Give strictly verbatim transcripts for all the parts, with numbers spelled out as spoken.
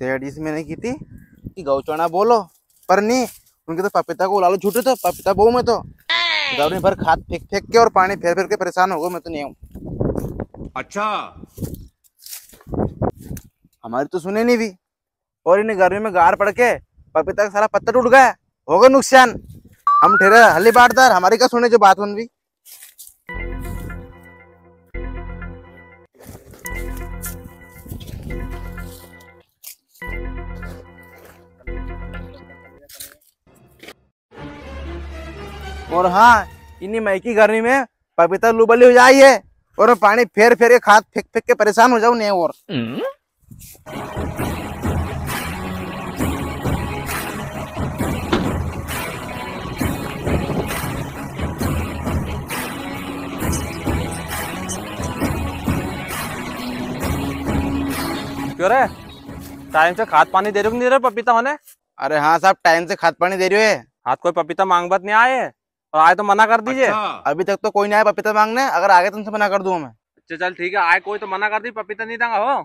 सेठ जी से मैंने की थी कि गौचना बोलो, पर नी, उनके तो पपीता को उलालो छूटे तो पपीता बोऊं मैं तो। गर्मी भर खाद फेंक फेंक के और पानी फेर फेर के परेशान हो गयो, मैं तो नी आऊं। अच्छा। हमारी तो सुने नी भी, और इन्हें गर्मी में गार पड़ के पपीता का सारा पत्ता टूट गया, हो गयो नुकसान। हम ठहरे हली बाटदार, हमारी का सुने जो बात बन भी। और हाँ, इन्हीं मई की गर्मी में पपीता लू बली हो जाई है और मैं पानी फेर फेर के खाद फेंक फेंक के परेशान हो जाऊं ने और। क्यों रे, टाइम से खाद पानी दे रियो कि नी दे रियो पपीता होने? अरे हाँ साहब, टाइम से खाद पानी दे रियो है। हाँ, तो कोई पपीता मांगबा तो नी आए? और आए तो मना कर दीजे। अच्छा। अभी तक तो कोई नी आया पपीता मांगने, अगर आगे तो उनसे मना कर दूं मैं। अच्छा चल ठीक है, आए कोई तो मना कर दी, पपीता नी देंगा हो।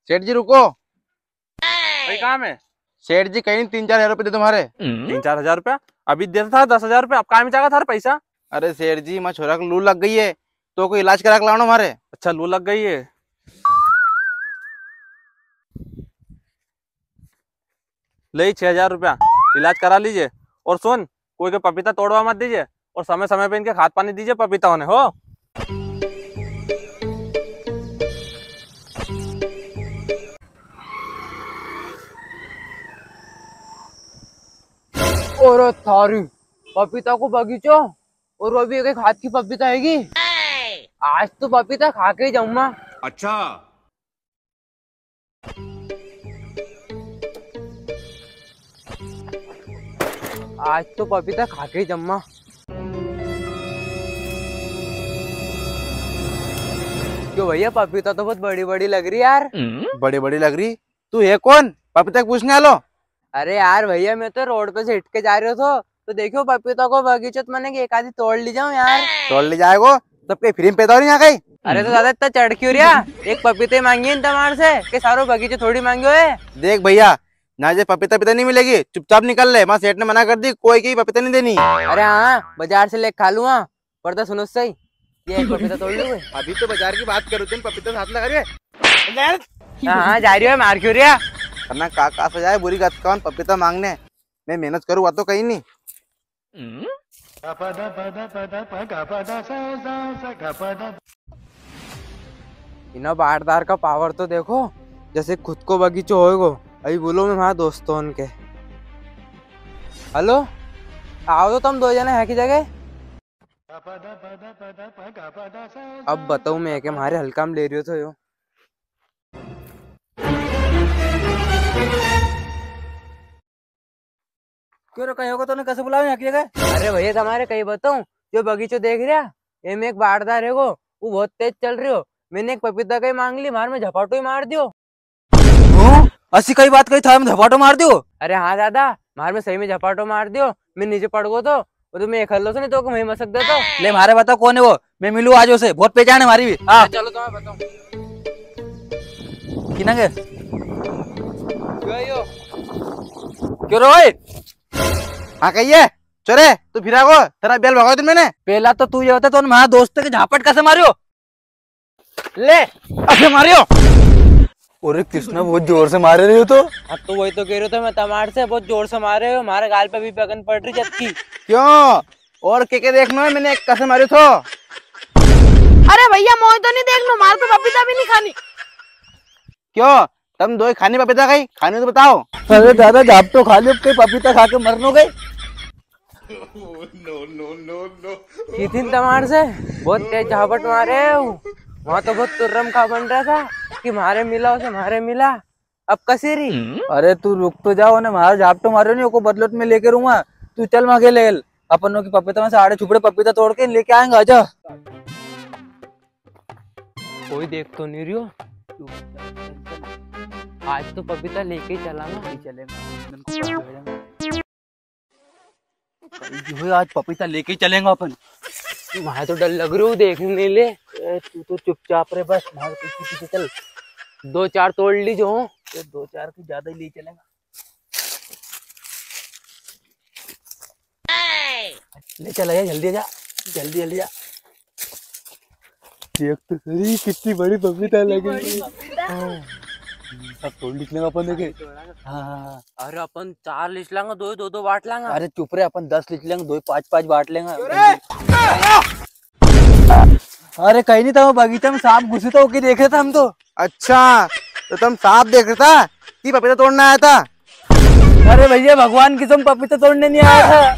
सेठ जी रुको। भाई काम है? सेठ जी कई तीन चार हजार रुपया दे दो म्हारे। तीन चार हजार रुपया? अभी देता था दस हजार रुपया, अब कां में जाएगा थारा पैसा? अरे सेठ जी, म्हारे छोरा को लू लग गई है, तो कोई इलाज करा के लानो म्हारे। अच्छा, लू लग गई है। ले छह हजार रुपया, इलाज करा लीजे। और सुन, कोई के पपीता तोड़वा मत दीजे और समय समय पे इनके खाद पानी दीजे पपीता होने हो। और थारी पपीता को बगीचो और वो भी एक, एक हाथ की पपीता हैगी। आज तो पपीता खा के ही जाऊंगा। अच्छा। आज तो पपीता खा के ही जम्मा। क्यों भैया, पपीता तो बहुत बड़ी बड़ी लग री यार। बड़ी बड़ी लग री? तू है कौन पपीता के पूछने वालो? अरे यार भैया, मैं तो रोड पे से हिट के जा रियो थो, तो देखियो पपीता को बगीचो, तो मैंने कि एक आधी तोड़ ली जाऊं यार। तोड़ ली जाएगो? तब कई फ्री में पैदा हो री यहाँ कई? अरे तो दादा, इतना चढ़ क्यों रिया? एक पपीते मांगी इन तमार से, के सारो बगीचो थोड़ी मांग्यो है। देख भैया, ना जे पपीता पपीता नी मिलेगी, चुपचाप निकल ले। म्हारे सेठ ने मना कर दी, कोई की पपीता नी देनी। अरे हाँ, बाजार से लेके खा लूंगा, पर तो सुनो सही, ये एक पपीता तोड़ लूंगा। अभी तो बाजार की बात करूँ, तुम पपीता हाथ लगा रहे। हाँ, हाँ, जा रियो है, मार क्यों रिया? ना काका से जाए बुरी गत कौन पपीता मांगने, मैं मेहनत करूँ, वा तो कई नी। इना बाटदार का पावर तो देखो, जैसे खुद को बगीचो होएगो। अभी बोलो मैं म्हारा दोस्तों के। हेलो, आओ तो तम दो जना है की जगह। अब बताऊं मैं के म्हारे हल्का में ले रियो थो यो। क्यों रे, कई होगो तने, कसे बुलावे यहाँ की जगह? अरे भैया, तमारे कई बताऊं, जो बगीचो देख रिया, इमें एक बाटदार हैगो, वो बहुत तेज चल रियो। मैंने एक पपीता कई मांग ली, म्हारे में झपाटो ही मार दियो। हूँ? असी कई बात कही, थारे में झपाटो मार दियो? अरे हाँ दादा, म्हारे में सही में झपाटो मार दियो। मैं नीचे पड़ गो थो, वो तो मैं एकलो थो, नी तो ओके वहीं मसक देतो। ले, म्हारे बता कौन है वो, मैं मिलूं आज उसे, बहुत पहचान है म्हारी भी। हाँ। चलो, तो मैं बताऊं। किना के? यो, यो। क्यों रे ओए? हाँ, कई है? चोरे, तू फिरा को, तेरा बेल भगायो तूने मैंने। पहला तो तू ये बता, तूने म्हारा दोस्त के झापट कसे मारियो? ले, अबे मारियो। अरे कृष्णा, बहुत जोर से मारे रियो थो। हाँ, तो वही तो कह रियो थो मैं तमार से, बहुत जोर से मारे हो, म्हारे गाल पे भी पगन पड़ री जबकि। क्यों? और के के देखनो है, मैंने एक कसे मारियो थो। अरे भैया, मोए तो नी देखनो, म्हारे तो पपीता भी नी खानी। क्यों? तम दोई खानी पपीता कई? खानी तो बताओ। अरे दादा, झापटो खा लियो, कई पपीता खा के मरनो कई? की थी तमार से? बहुत तेज झापट मारे हो। वहाँ तो बहुत तुर्रम खा बन रहा था कि म्हारे मिला उसे, म्हारे मिला। अब कसी री? अरे तू रुक तो जाओ ने, म्हारे झापटो मारे नी, ओको बदलो तो मैं लेके रूंगा। तू चल म्हारे गेले, अपन ओकी पपीता में से आड़े छुपड़े पपीता तोड़ के लेके आएंगे, आजा। कोई देख तो नी रियो। चुपचाप चल, चल। आज तो पपीता लेके ही चलांगा। चलेगा। जो है, आज पपीता लेके ही चलेंगे अपन। म्हारे तो डर लग रियो देखने ले। ए, तू तो चुपचाप रे बस, म्हारे पीछे पीछे चल। दो चार तोड़ ली जो। तो दो चार की ज्यादा ही ले चलेगा। ले चल, आजा, जल्दी आजा, जल्दी, जल्दी जा। देख तो सही, कितनी बड़ी पपीता लगी। हाँ। सब तोड़ लिख लेंगे अपन, देखे। हाँ, हाँ, हाँ। अरे, अपन चार लिख लांगा, दो, दो, दो बांट लांगा। अरे चुप रे, अपन दस लिख लेंगा, दो पाँच पाँच बांट लेंगा। अरे कहीं नहीं था, वो बगीचा में सांप घुसे था, ओके देख रहे था हम तो। अच्छा, तो तुम सांप देख रहे था कि पपीता तोड़ने आया था? अरे भैया, भगवान की कसम, पपीता तोड़ने नहीं आया था।